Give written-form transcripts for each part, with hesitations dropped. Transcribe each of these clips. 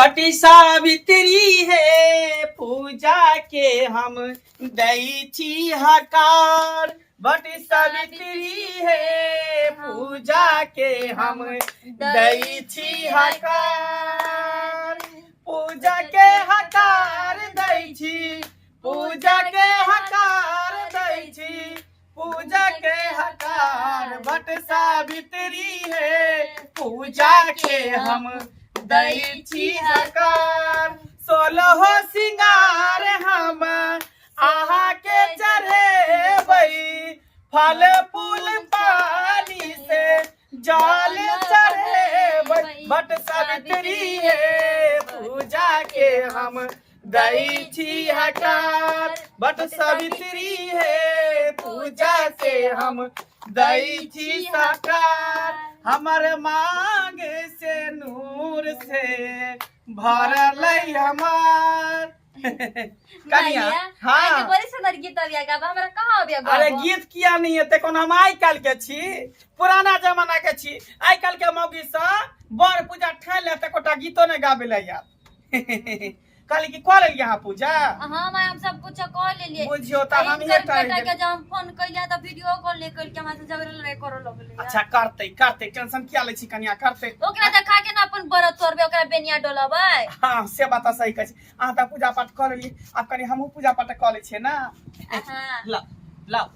बटी सावित्री हे पूजा के हम दै छी हकार। बटी सावित्री हे पूजा के हम दै छी हकार। पूजा के हकार दै छी, पूजा के हकार दै छी, पूजा के हकार। बट सावित्री हे पूजा के हम दै छी हकार। सोलह सिंगार हम अहाँ के चढ़ेबै, फल फूल पानी से जल चढ़ेबै। बट सावित्री हे पूजा के हम दै छी हकार। बट सावित्री हे पूजा के हम दै छी सकार। हमर मांग से नूर से भरल हमार कनिया। हाँ, बड़ी सुंदर गीत अबिया गाबा, हमरा कहाँ अबिया गाबा? अरे गीत किया नहीं एते, कोनो हम आइ काल्हि के छी, पुराना जमाना के छी। आइ काल्हि के मौगी सब बर पूजा ठानि ले तऽ एकोटा गीतो नहि गाबे लए यार। कहली कि कऽ लेलियै अहाँ पूजा? हाँ माय, हम सब कुछ कऽ लेलियै। बुझियौ तऽ हम हिनकर बेटा के जब हम फोन कैलियै तऽ वीडियो कॉल नहि केलकै, हमरा से झगड़ा लड़ाई करऽ लगलै। अच्छा करतै करतै, टेंशन किया लै छी कनिया, करतै। ओकरा देखा के ना अपन व्रत तोड़बै, ओकरा बेनिया डोलबै। हाँ से बात सही कहै छी अहाँ। तऽ पूजा पाठ कऽ लेलियै, आब कनि हमहूँ पूजा पाठ कऽ लै छियै ना। हाँ। लाउ लाउ।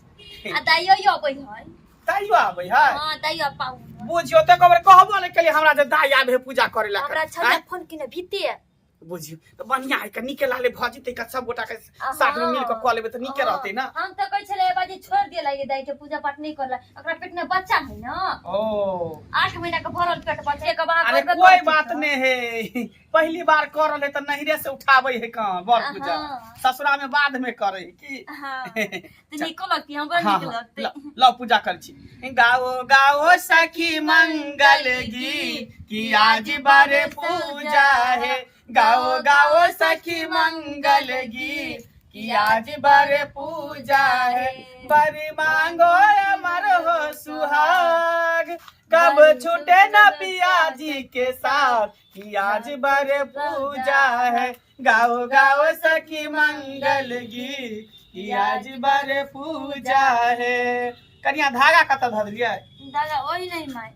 आ दाइयो यो अबै है। दाइयो आबै है? हाँ दाइयो पाऊ। बुझियौ तऽ कबर कहबो नहि केलियै हमरा जे दाइ आबै है पूजा करे ला। हमरा छलै फोन केने भीते। बुझियौ तऽ बढ़िया है, नीके लाले भऽ जेतै, सब गोटा के साथ में मिल के कऽ लेबै तऽ नीके रहतै ना। हम तऽ कहै छलै बाजी छोड़ दिए लागे दाइ के, पूजा पाठ नहि करला, ओकरा पेट में बच्चा है ना। ओ 8 महीना के भरल पेट बच्चा के बाहर। अरे कोई बात नहीं है, पहली बार कर रहे तऽ नहिरे से उठाबै है कहाँ बर पूजा, ससुरा में बाद में करे की। हाँ तऽ नीको लगती, हमरा नीक लगतै। लो पूजा कर छी। गाओ गाओ सखी मंगल गीत कि आज बर पूजा है। गाओ गाओ सखी मंगल गीत कि आज बर पूजा है। बर मांगो अमर हो सुहाग, कब छूटे न पिया जी के साथ कि आज बर पूजा है। गाओ गाओ सखी मंगल गीत कि आज बर पूजा है। कनिया धागा कतऽ धऽ देलियै? धागा ओहि नहीं माय।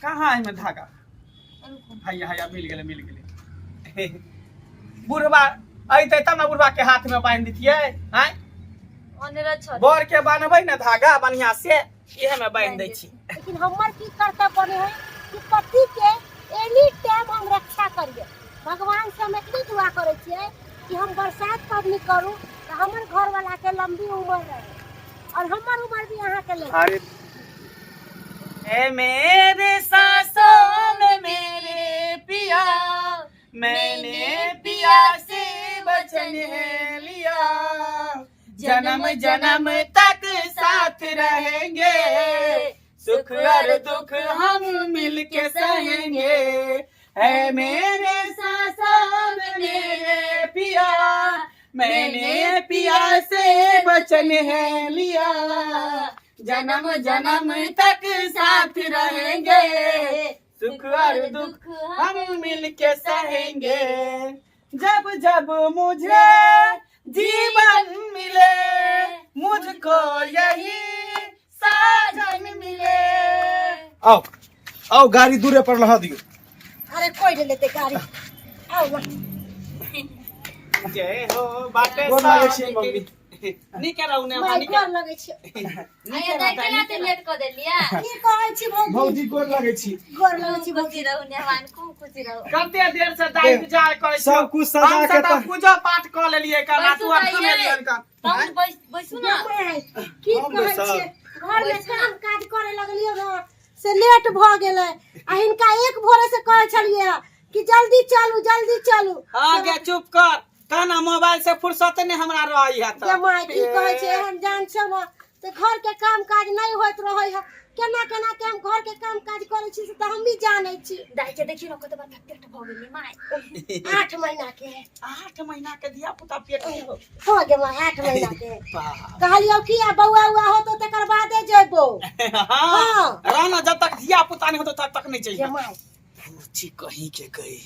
कहाँ एहिमे धागा? हैया हैया मिल गेलै मिल गेलै। बुढ़बा अइतै तब ने बुढ़बा के हाथ में बान्हि दितियै। आँय बर के बान्हबै ने धागा बढ़िया से, इहे में बान्हि दै छी। लेकिन हमर की कर्तव्य बने है कि पति के एनी टाइम हम रक्षा करिए। भगवान से हम एतनी दुआ करै छियै कि हम बरसात पबनी करू तऽ हमर घरवाला के लंबी उम्र रहे और हमर उम्र भी अहाँ के ले। अरे ए मेरे सांसों में मेरे पिया, मैंने पिया से वचन है लिया, जन्म जन्म तक साथ रहेंगे, सुख और दुख हम मिल के सहेंगे। है मेरे सांसों में मेरे पिया, मैंने पिया से वचन है लिया, जन्म जन्म तक साथ रहेंगे, सुख और दुख हम मिल के सहेंगे। जब जब मुझे जीवन मिले, मुझको यही साजन मिले। आओ आओ, गाड़ी दूरे पर लहा दियो। अरे कोई नहीं लेते गाड़ी, आओ ना। जय हो बाटे। गोर लागै छी मम्मी। नीके रहू ने। माय नीके गोर लगै छी। आया दाइ, केना ते लेट कऽ देलियै? की कहै छी भौजी? भौजी गोर लागै छी। गोर लगै छी खूब भौजी। खुशी रहू नेहवान, खूब खुशी रहू। कते देर से दाइ इंतजार करै छी। सब कुछ सजा हम के सब तऽ पूजा पाठ कऽ लेलियै का बैसू नातू दाइ, अखन एलियन का। पाहुन बैसू ना। माय, की हम कहै बैसब। छियै, घर में काम काज करे लगलियै ना से लेट भऽ गेलै, आ हिनका एक भोरे से कहै छलियै कि जल्दी चलू जल्दी चलू। हाँ गे चुप कर, कहना मोबाइल से फुर्सत नहीं हमरा रही है। गे माय, की कहै छै, एहन जान छौ ने तऽ घर के काम काज नहि होइत रहै है, केना केना के हम घर के काम काज करै छी से तऽ हम भी जानै छी। दाइ के देखियौ ने कते बड़का पेट भऽ गेलै माय। 8 महीना के है। 8 महीना के धिया पुता पेट में हो? हाँ गे माय, 8 महीना के है। बाप। कहलियौ कि आ बौआ उआ होतो तकर बादे जेबो। हाँ रहना, जब तक धिया पुता नहीं होतो तब तक नहीं गे चाहिए। माय बुच्ची कहीं के गई,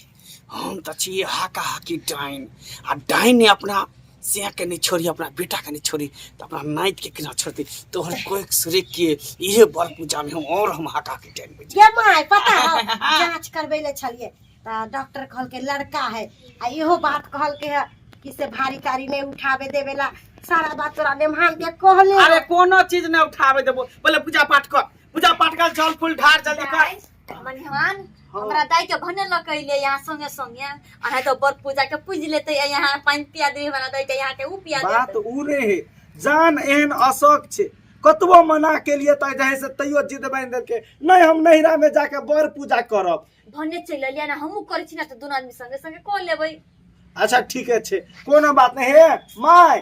हम तऽ छी हाका हाकी डाइन आ डाइन ने अपना सिया के नहीं छोड़ी, अपना बेटा के नहीं छोड़ी, तो अपना नाइत के केना छोड़ती। तोहर कोई सुरेख के इहे बर पूजा में हम और हम हाका हाकी डाइन बन गे my, पता है जांच करबै ले छलिए त डॉक्टर कहलके लड़का है, आ इहो बात कहलके है कि से भारी कारी नहीं उठावे देवेला, सारा बात तोरा नेमहान के कहले। अरे कोनो चीज नहीं उठावे देबो, पहले पूजा पाठ कर, पूजा पाठ कर, जल फूल ढार जल्दी कर। हमर मेहमान हमरा दाई के भने ल कइले यहाँ संगे संगे, अहाँ तो बर पूजा के पूज लेते, यहाँ पानी पिया दे हमरा दाई के, यहाँ के ऊ पिया बात देते। ऊ रे हे जान एहन अशोक छे, कतबो मना के लिए त जे से तैयो जिद बांध देलके नहीं हम नैहरा में जाके बर पूजा करब। भने चलि एलियै ना, हमहूँ करै छी ना तऽ दुनू आदमी संगे संगे कऽ लेबै। अच्छा ठीके छे, कोनो बात नहीं। हे my,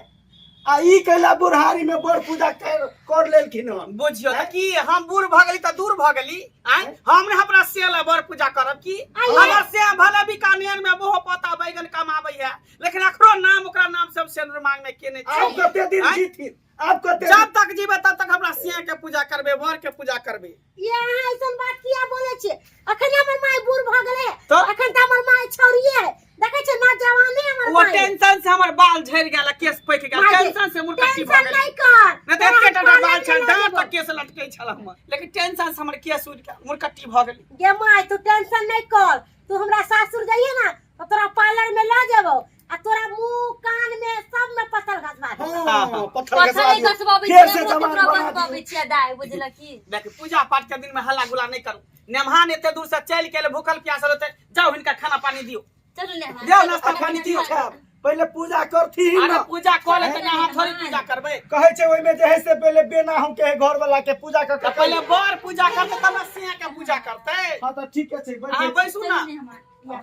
आ ई कैला बुढ़ारी में बर पूजा कर लेलखिन हन। बुझियो त की हम बूढ़ भऽ गेली तऽ दूर भऽ गेली। आँय, हम ने अपना से ला बर पूजा करब की? हमर से भले बीकानेर में बोहो पोता बैगन कमाबै है, लेकिन अखरो नाम ओकरा नाम सब सेंद्र मांग में केने छी। आप कते दिन आँय? जीथिन, आप कते जब तक जीवे तब तक हमरा सिया के पूजा करबे, बर के पूजा करबे। ये अहाँ ऐसन बात किया बोले छियै? अखन हमर माय बूढ़ भऽ गेलै, तऽ? अखन तऽ हमर माय छौड़िए है, देखै छियै ना जवाने हमर वो माय। टेंशन से हमर बाल झड़ि गेल, केस पकि गेल, माय गे, टेंशन से मुरकट्टी भऽ टेंशन गेल। नहीं कर, नहि तऽ एते तोरा टाटा पार्लर बाल में छल, लऽ डाँट जेबौ। तक केस लटकै छल हमर, लेकिन टेंशन से हमर केस उड़ि गेल, मुरकट्टी भऽ गेल। गे माय, तू टेंशन नहीं कर, तू हमरा सासुर जाइए ना तो तोरा पार्लर में लऽ जेबौ आ तोरा मुंह कान में सब में पत्थर घसवा देबौ। हाँ, पत्थर पत्थर घसवा नहीं दियौ। घसबाबै फेर छियै, से मुँह जवान तोरा बना बनबाबै दियौ। छियै दाइ, बुझलक की? देख, पूजा पाठ के दिन में हल्ला गुल्ला नहीं करू। नेमहान एते दूर से चलि के एलै, भूखल प्यासल होतै, जाउ हिनका खाना पानी दियौ। चलू नेमहान, दियौ चलू, नाश्ता खाना पानी पीना दियौ। खाना। पहिले पूजा करथिन अरे ना। पूजा कऽ लेतै ने, अहाँ थोड़ी पूजा करबै। कहै छै ओहिमे जे है से पहिले बेना हम के घर वाला के पूजा कऽ के तऽ पहिले बर पूजा करतै तब ने सिया के पूजा करतै। हाँ तऽ ठीके छै, बैठै अहाँ छी। बैसू ना। चलू नेमहान।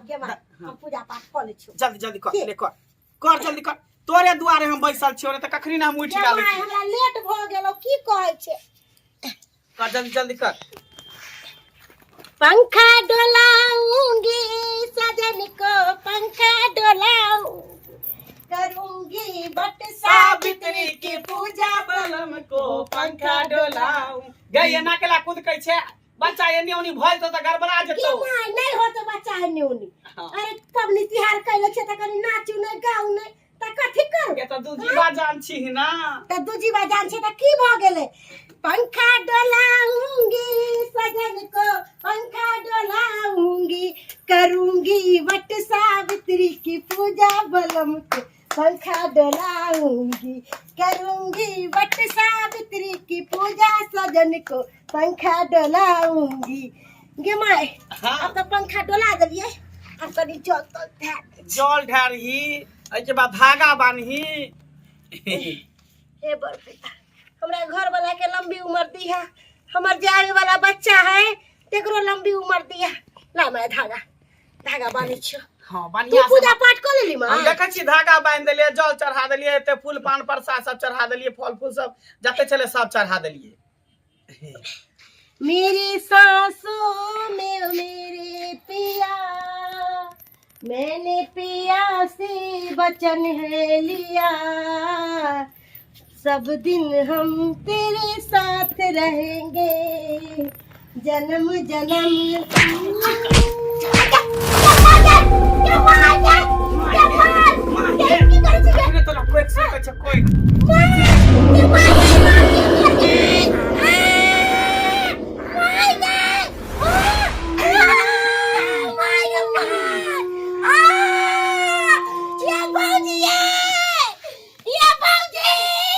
गे माय, हम पूजा पाठ कऽ लै छियौ। जल्दी जल्दी कर, ले कर, कर जल्दी कर, तोरे दुआरे हम बैसल छियौ, नहि तऽ कखनी ने हम उठि गे गेल। माय, हमरा लेट भऽ गेलौ, की कहै छै? कर जल्दी जल्दी कर। पंखा डोलाऊंगी सजन को, पंखा डोलाऊंगी, करूंगी बट सावित्री की पूजा बलम को पंखा डोलाऊं। गई एना केला कूद कै छै बच्चा, एनी ओनी भइल तो त गड़बड़ा के जेतौ। माय, नहीं होतो बच्चा एनी ओनी। हाँ। अरे पबनी तिहार कैले छै त कनी नाचू नहीं गाऊ नहीं त कथी करू? के त दू जीवा जान छी ना। त दू जीवा जान छी त की भ गेलै? पंखा डोलाऊंगी सजन को, पंखा डोलाऊंगी, करूंगी वट सावित्री की पूजा बलम के, पंखा डोलाऊंगी, करूंगी वट सावित्री की पूजा सजन को, पंखा डोलाऊंगी। गे my, हाँ। अब तो पंखा डोला देलिए, अब कनी जल तल ढार दै छी। जल ढारही, एहिके बाद धागा बान्ही। हे बर पिता, हमरा घर वाला के लंबी उम्र दिहा, हमर जे आवे वाला बच्चा है तेकरो लंबी उम्र दिहा। ला मैं धागा धागा बान्है छियो। हाँ, तू बढ़िया से पूजा पाठ कऽ लेली माँ? हम देखै छी धागा बान्हि देलियै, जल चढ़ा देलियै, एते फूल पान प्रसाद सब चढ़ा देलियै, फल फूल सब जते छलै सब चढ़ा देलियै। मेरी सांसों में मेरे पिया, मैंने पिया से वचन है लिया, सब दिन हम तेरे साथ रहेंगे जन्म जन्म। अखने तोरा कोइ सकै छै कोइ।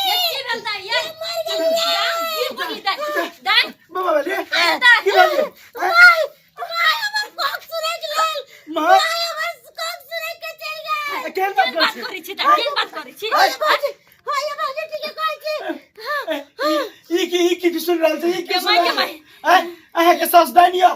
ये की भेल दाइ, ये? की बोली दाइ? दाइ, बाबा भेलियै की भेलियै? माँ केहन बात केहन बात करै करै छी दाइ, केहन बात करै छी? छी? ई की ई की सुनि रहल छी? ई की के सुनि माय, के रहल माय। छी? आँय, अहाँके सास डाइन यऽ?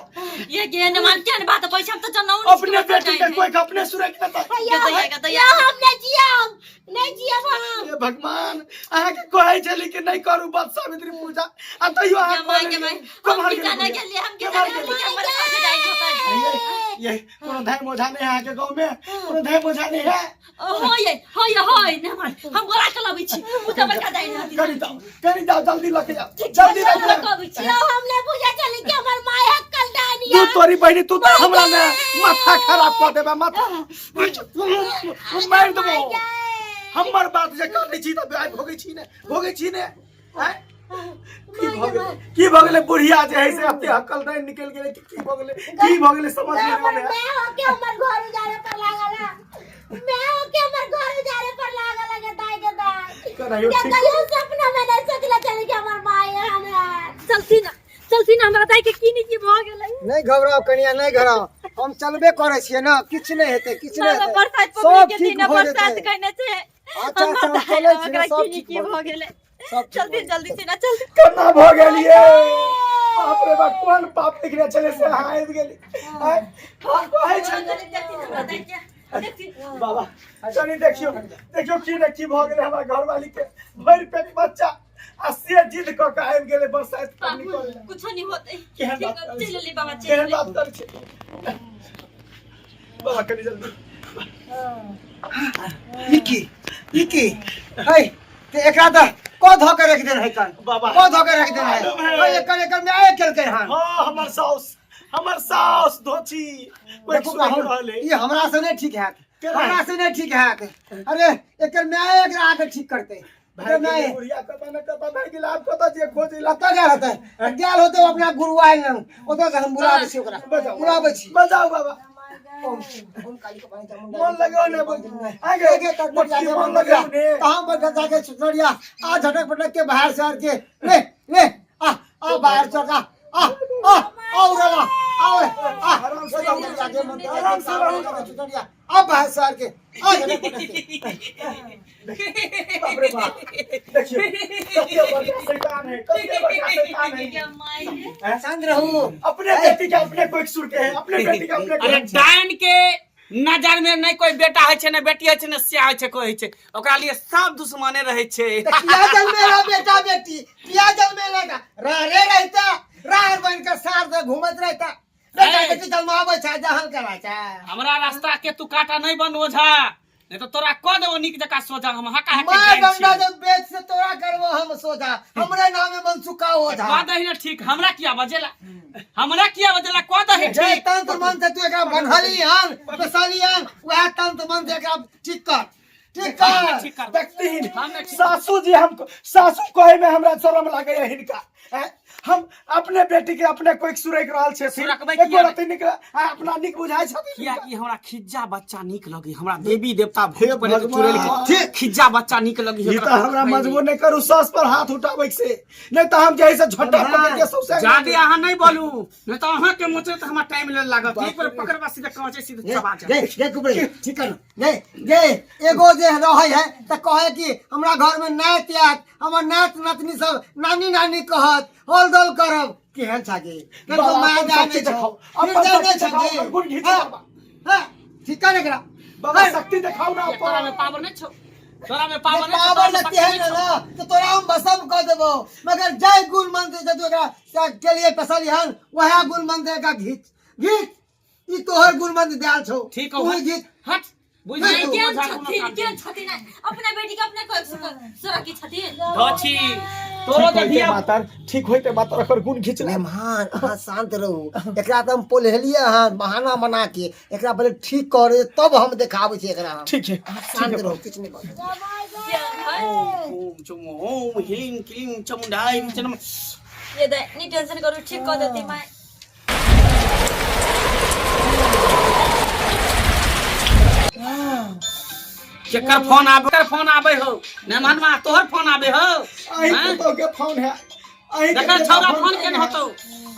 ये के नमान केहन बात पैसा हम तऽ जनौ नहि छी अपने कि बेटी के डाइन है। कोई अपने सुरक्षित गदैया, गदैया। हम नहीं जियब, नहीं जियब हम। हे भगवान, अहाँके कहै छली कि नहि करू बट सावित्री पूजा, आ तैयो अहाँ के माय, के कऽ माय, लेलियै। हम कम्हर की गेलै जाने बुढ़िया? गेलियै, हम की केम्हर जाने गेलै? गेलियै कि हमर सास डाइन होतै। ये ये कोनो धाय मोझा नहीं है अहाँके गाँव में? कोनो धाय मोझा नहीं है? ओ, होय, होय, होय, नमान, हम गोरा के लबै छी, उ तऽ बड़का डाइन हथिन। कनी जाओ, कनी जाओ, जल्दी लऽ के जाओ, जल्दी लऽ के लऽ जाओ। के अबै छी। यौ, हम नहीं बुझै छली कि हमर माय हक्कल डाइन यऽ। तू तोरी बहिनी तू तो हमरा ने माथा खराब कऽ देबे माथा मारि देबो हमर बात जे कर छी तऽ आइ भोगै छी ने भोगै छी ने आँय? की भऽ गेलै की भऽ गेलै बुढ़िया जे है से एते हकल दै निकलि गेलै कि की भऽ गेलै की भऽ गेलै समझ नहि हमर आबै मैं होके हमर घर उजाड़े पर लागल है मैं होके हमर घर उजाड़े पर लागल है दाई के दाई कहियो के ठीक कहियो सपना में नहीं सोचले चली कि हमर माई है हमरा चलती ना चलती ना हमरा दाई के की नी की भऽ गेलै नहि घबराउ कनिया नहि घबराउ हम चलबे करै छियै ने किछु नहि हेतै किछु नहि बाबा हेतै बरसात सब पबनी के ठीक दिन भऽ बरसात जेतै कहने छै अच्छा हमर अच्छा हम दाई चलै छी ने ओकरा सब की नी ठीक की भऽ भऽ जेतै गेलै सब ठीक चलती भऽ जेतै जल्दी से ना चलती केना भऽ गेलियै बाप रे बाप कोन पाप लिखने छलै से अहाँ आबि गेली आँय, हम कहै छलियै हमरा दाई के देखती बाबा चली देखियो देखियो की ने की भऽ गेलै हमरा घरवाली के भरि पेट बच्चा आ से जिद कऽ के आबि गेलै बरसाइत पबनी करै लए। कुछो नहीं होते केहन ठीक बात करै चल छी ली बाबा चल केहन ली बात करै छी बाबा कनि जल्दी ई की ई की है ते एकरा तऽ क धऽ के राखि देने है कन बाबा। क धऽ के राखि देने है मालूम है। है एकर एकर माय केलकै हन हाँ हमर साउस धोची कोई देखू सुनि राहुल, रहल है ई हमरा से नहीं ठीक हैत केना? हमरा से नहीं ठीक हैत अरे एकर माय एकरा आके ठीक करतै भाई एकर माय बुढ़िया कतऽ ने कतऽ भागि गेल आब कतऽ जे खोज ला कतऽ गेल होतै गेल होतै ओ अपना गुरु आयल लग ओतऽ से हम बुलाबै छी ओकरा बजाउ बुलाबै छी बजाउ बाबा ओम ओम काली के पानी चामुंडा मन लगाउ ने आगे आगे तक मोटकी मन लगाउ ने कहाँ पर जाके सुनरिया आ झटक पटक के बाहर से आर के ले ले आ आ बाहर चल आ आ आ आ उड़ला आ आ आराम से रहू जाके मन आराम से रहू। सुनरिया आ बाहर से आर के आ झटक पटक के बाप रे बाप देखियो कते बड़का शैतान है कते बड़का शैतान है क्या शांत रहू अपने बेटी के अपने कोई सुर के है अपने बेटी के अपने अरे कोई डाइन के नजर में नहीं कोई बेटा होइ छै ने बेटी होइ छै ने से होइ छै कोई होइ छै ओकरा लिए सब दुश्मने रहै छै तऽ किया जन्मेला बेटा बेटी किया जन्मेला का रहरे रहता राहर बन के सार से घूमत रहता बेटा ए। बेटी जन्माबै छै जहन करा छै हमरा रास्ता के तू काटा नहीं बन ओझा नहीं तो तोरा कह देबो नीक जकाँ सोझा हम हका हकी मार डाइन डंडा छियौ। जब बेच से तोरा करबो हम सोझा हमरे नाम में मनसुखा ओझा कह दही ना ठीक हमरा किया बजेला हमरा किया बजेला कह दही जे ठीक तंत्र मंत्र तू एकरा बन्हली हन पेसली हन वएह तंत्र मंत्र एकरा ठीक कर ठीक हम कर ठीक करबै। देखते ही हम नहीं ठीक सासू जी हमको सासू कहे में हमरा शर्म लागे है हिनका हैं? हम अपने बेटी के अपने कोई सुरक रहल छथिन सुरकबै एको किया रत्ती निक आ अपना नीक बुझाइ छथिन कियाकि हमरा खिज्जा बच्चा नीक लगी हमरा देवी देवता भूत हे प्रेत चुड़ैल भगवान। के खिज्जा बच्चा नीक लगी ई तऽ हमरा मजबूर नहि करू सास पर हाथ उठाबै से नहि तऽ हम जे है से झट्टा पकड़ के सौंसे जादे अहाँ नहीं बोलू नहीं तो अहाँ के मोचे तो हमरा टाइम ले लागत एक बार पकड़बा सीधे कांचे सीधे चबा गे जाए गे कुबरे ठीक है गे गे एगो जे रहै है तऽ कहे कि हमरा घर में नात आयत हमर नात नातनी सब नानी नानी कहत होल दोल करब केहन छागे बाबा, कनको माया अपन जाय शक्ति नहि छौ देखाउ, अपन निर्दय शक्ति नहि छौ देखाउ, गे। अपन गुण घीचू हाँ, बाबा। हाँ, ठीक है ने एकरा बाबा शक्ति देखाउ ना तोरा में अपन पावर नहीं छौ तोरा में पावर नहीं छौ, पावर तोरा में न शक्ति तेहन नहीं छौ। ना तो तोरा हम भसम कऽ देबो मगर जय गुण मंत्र जे तू एकरा से के लिए पेसली हन वएह गुण मंत्र एकरा घीच घीच ई तोहर गुण मंत्र देल छौ ठीक हो तू ही घीच हट बुझ नहीं, गेल तू- केहन ओझा कोनो छथिन काम केहन छथिन अपना बेटी के अपने कोई सुरक्षित छथिन धोछी तोरो ठीक जे होइते धिया मातर ठीक होइते मातर ओकर गुण घीच ले मेहमान अहाँ शांत रहू एकरा तऽ हम पोल्हेलियै हन बहाना बना के एकरा पहिले ठीक करे तब हम देखाबै छी एकरा हम ठीक है अहाँ शांत रहू किछु नहि बाजू ओम चुम ओम ह्रीं क्लीं चामुण्डाय नमः ये दे नहीं टेंशन करू ठीक कर देती मैं केकर फोन आबे केकर फोन आबे हो मेहमानवा तोहर फोन आबे हो अहीं हैं? पुतोह के फोन है अहीं के देखा बेटा छौरा फोन करने केने है। होतौ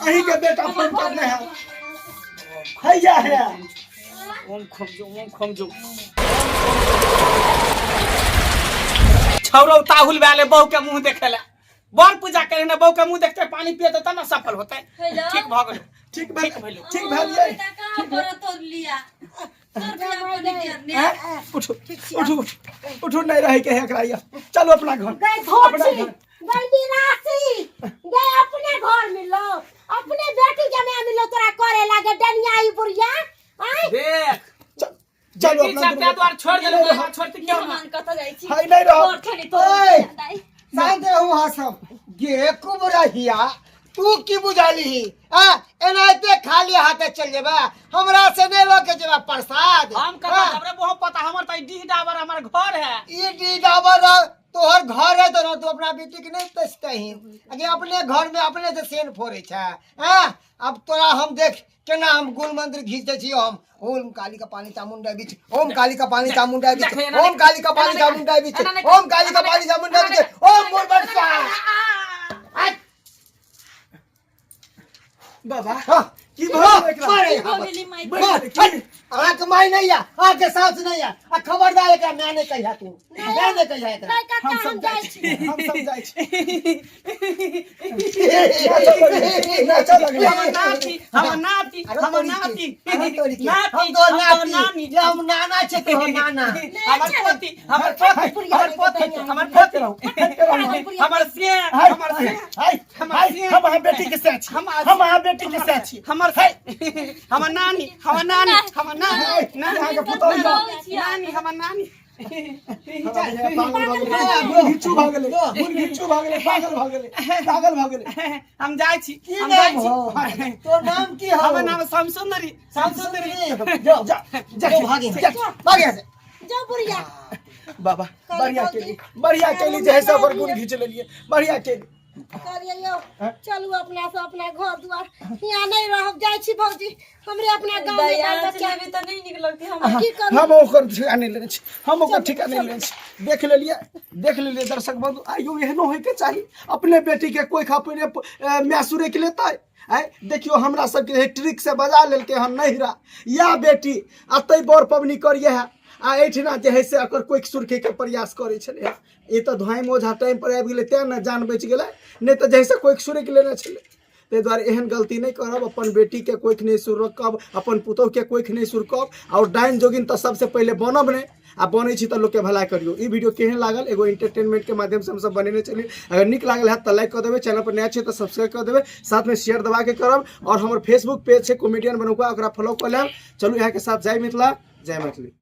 अहीं के बेटा फोन करने है हैया है ओम खमजो ओम खमजो छौरो ताहुल वाले बहू के मुंह देखेला बर पूजा करे ने बहू के मुंह देखते पानी पिए तब ना सफल होते हेलो। ठीक भ गेलो ठीक भेल ठीक भेलो। ठीक भेल ये बेटा कहाँ पर तोड़ लिया तोड़ लिया अपने करने हैं? उठो उठो उठो उठो नहीं रहे के है एकरा ये चलो अपना घर गए अपना धोती घर गए निराशी गए अपने घर मिलो अपने बेटी के मैं मिलो तोरा करे लागे डनियाई बुढ़िया आय देख चल- चलो बेटी अपना सब ते द्वार छोड़ देलू नहीं छोड़ते क्यों ना मेहमान कतऽ जाइ छी हाय नहीं रहो तोड़ छनि तोड़ ओए। दाइ शांत रहू अहाँ सब गे कुबरहिया तू की बुझाली आ एनाहिते खाली हाथे चल जेबा हमरा से नहीं लऽ के जेबा प्रसाद हम कथा हाँ? हमरा बहुत पता हमर त डीह डाबर हमर घर है ई डी डाबर तोहर घर है तो ना तू अपना बेटी के नहीं तसतही अगे अपने घर में अपने से सेन फोड़े छै हाँ अब तोरा हम देख केना हम गुल मंत्र घीच दै छियो हम ओम काली का पानी चामुंडा बीच ओम काली का पानी चामुंडा बीच ओम काली का पानी चामुंडा बीच ओम काली का पानी चामुंडा बीच ओम मुरबट स्वाहा बाबा हाँ, की भऽ गेल एकरा? मारे भऽ गेली माय। मार, हट। अहाँके माय नहीं या अहाँके सास नहीं या आ खबरदार एकरा माय नहीं कहिया तू माय नहीं कहिया एकरा नहीं काका हम हम सब जाइ जाइ छी छी हम सब जाइ छी नाचऽ लगलै। हमर नाती हमर नाती अरे हमर तोरी के, नाती अरे तोरी के, नाती हम तो हम तोहर नाती नानी जे हम नाना छे तोहर नाना हमर पोती हमर पोती हमर पोती हमर पोती हमर से हमर से हाय हाय हम अहाँ बेटी के साथ छी हम हम अहाँ बेटी के साथ छी हमर हमर नानी हमर नानी हमर नानी नानी अहाँके पुतहु यऽ। नानी हमर नानी पागल भऽ गेलै गुण घिच्चू भऽ गेलै गुण घिच्चू भऽ गेलै पागल भऽ गेलै पागल भऽ गेलै हम जाइ छी की हम जाइ नाम छी हो तोर नाम की हो हमर नाम शमसुंदरी शमसुंदरी जो जा जा जो भागे भागे यहाँ से। जो बुढ़िया बाबा बढ़िया केली बढ़िया केली जे है से ओकर गुण घीच लेलियै बढ़िया केली कहलियै यौ चलू अपना सब अपना घर दुआर हियाँ नहीं रहब जाइ छी भौजी हमरे अपना गाँव में बाल बच्चा लेबै तऽ नहि नीक लगतै हमरा की करू हम ओकर ठिका नहि लेने छी हम ओकर ठिका नहि लेने छी देख लेलियै देख लेलियै दर्शक बंधु आइयो एहनो होइके चाही अपने बेटीके कोइ अपने माय सुरकि लेतै आँय देखियौ हमरा सबके ट्रिक से बजा लेलकै हन नहिरा या बेटी अतै बर पबनी करिए है आ एहिठिना जे है से एकर कोइ सुरखैके प्रयास करै छलै हँ ई तऽ धोइ मोझा टाइमपर आबि गेलै तेँ ने जान बचि गेलै नहि तऽ जैसे कोइ सुरकि लेने छलै ताहि दुआरे एहन गलती नहि करब अपन बेटीके कोखि नहि सुरकब अपन पुतोहुके कोखि नहि सुरकब आओर डाइन जोगिन तऽ सबसँ पहिले बनब नहि आ बनै छी तऽ लोकके भलाइ करियौ ई वीडियो केहन लागल एगो एंटरटेनमेंटके माध्यमसँ हमसब बनेने छलियै अगर नीक लागल हैत तऽ लाइक कऽ देबै चैनल पर नया छियै तऽ सब्सक्राइब कऽ देबै साथमे शेयर दबाके करब आओर हमर फेसबुक पेज छै कॉमेडियन बनौका ओकरा फॉलो कऽ लेब चलू इएहके साथ जय मिथिला जय मैथिली।